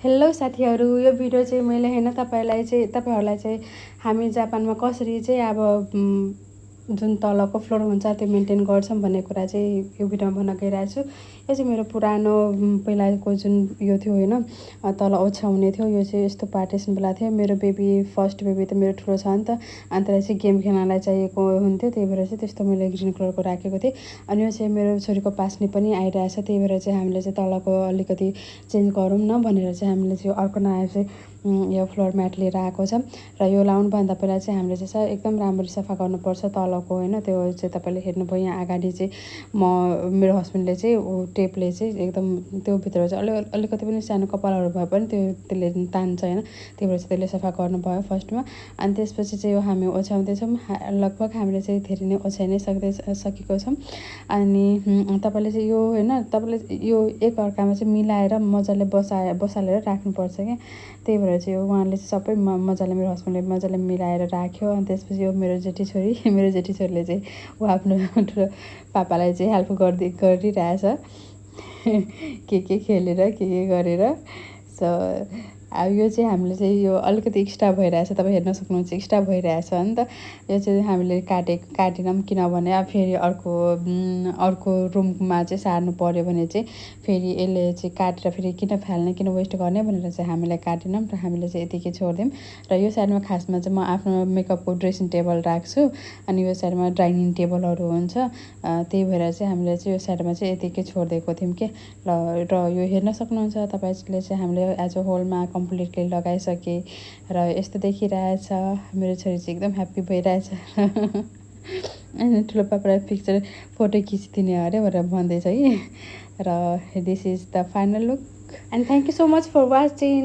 Hello साथीहरू, यो video चाहिँ मैले तपाईँहरूलाई चाहिँ हामी जापानमा कसरी चाहिँ अब जुन तलको फ्लोर हुन्छ त्यो मेन्टेन गर्छौँ भन्ने कुरा चाहिँ यो भिडियोमा भन्न गइरहेको छु। यो चाहिँ मेरो पुरानो पहिलाको जुन यो थियो होइन, तल ओछ्याउने थियो, यो चाहिँ यस्तो पार्टिसनवाला थियो। मेरो फर्स्ट बेबी त मेरो ठुलो छ नि त, अन्त चाहिँ गेम खेल्नलाई चाहिएको हुन्थ्यो, त्यही भएर चाहिँ त्यस्तो मैले ग्रिन कलरको राखेको थिएँ। अनि यो चाहिँ मेरो छोरीको पास्ने पनि आइरहेछ, त्यही भएर चाहिँ हामीले चाहिँ तलको अलिकति चेन्ज गरौँ न भनेर चाहिँ हामीले चाहिँ अर्को नयाँ चाहिँ यो फ्लोर म्याट लिएर आएको छ। र यो लाउनुभन्दा पहिला चाहिँ हामीले चाहिँ एकदम राम्ररी सफा गर्नुपर्छ तलको होइन। त्यो चाहिँ तपाईँले हेर्नुभयो यहाँ अगाडि चाहिँ मेरो हस्बेन्डले चाहिँ टेपले चाहिँ एकदम त्यो भित्र चाहिँ अलिकति पनि सानो कपालहरू भए पनि त्यसले तान्छ होइन, त्यही भएर चाहिँ त्यसले सफा गर्नुभयो फर्स्टमा। अनि त्यसपछि चाहिँ यो हामी ओछ्याउँदैछौँ। लगभग हामीले चाहिँ धेरै नै ओछ्याइ नै सकेको छौँ। अनि तपाईँले चाहिँ यो होइन, तपाईँले यो एकअर्कामा चाहिँ मिलाएर मजाले बसालेर राख्नुपर्छ क्या। त्यही भएर चाहिँ उहाँले चाहिँ सबै मजाले, मेरो हस्बेन्डले मजाले मिलाएर राख्यो। अनि त्यसपछि यो मेरो जेठी छोरीले चाहिँ ऊ आफ्नो ठुलो पापालाई चाहिँ हेल्प गरिरहेछ के खेलेर के गरेर। सो अब यो चाहिँ हामीले चाहिँ यो अलिकति एक्स्ट्रा भइरहेछ, तपाईँ हेर्न सक्नुहुन्छ, एक्स्ट्रा भइरहेछ नि त। यो चाहिँ हामीले काटेनौँ, किनभने अब फेरि अर्को रुममा चाहिँ सार्नु पऱ्यो भने चाहिँ फेरि यसले चाहिँ काटेर फेरि किन फाल्ने, किन वेस्ट गर्ने भनेर चाहिँ हामीले काटेनौँ र हामीले चाहिँ यतिकै छोडिदियौँ। र यो साइडमा खासमा चाहिँ म आफ्नो मेकअपको ड्रेसिङ टेबल राख्छु, अनि यो साइडमा डाइनिङ टेबलहरू हुन्छ, त्यही भएर चाहिँ हामीले चाहिँ यो साइडमा चाहिँ यतिकै छोडिदिएको थियौँ कि। र यो हेर्न सक्नुहुन्छ तपाईँले चाहिँ हामीले एज अ होलमा कम्प्लिटली लगाइसकेँ र यस्तो देखिरहेछ। मेरो छोरी चाहिँ एकदम ह्याप्पी भइरहेछ अनि ठुलो पापालाई फोटो खिचिदिने अरे भनेर भन्दैछ कि। र this is the final look and thank you so much for watching.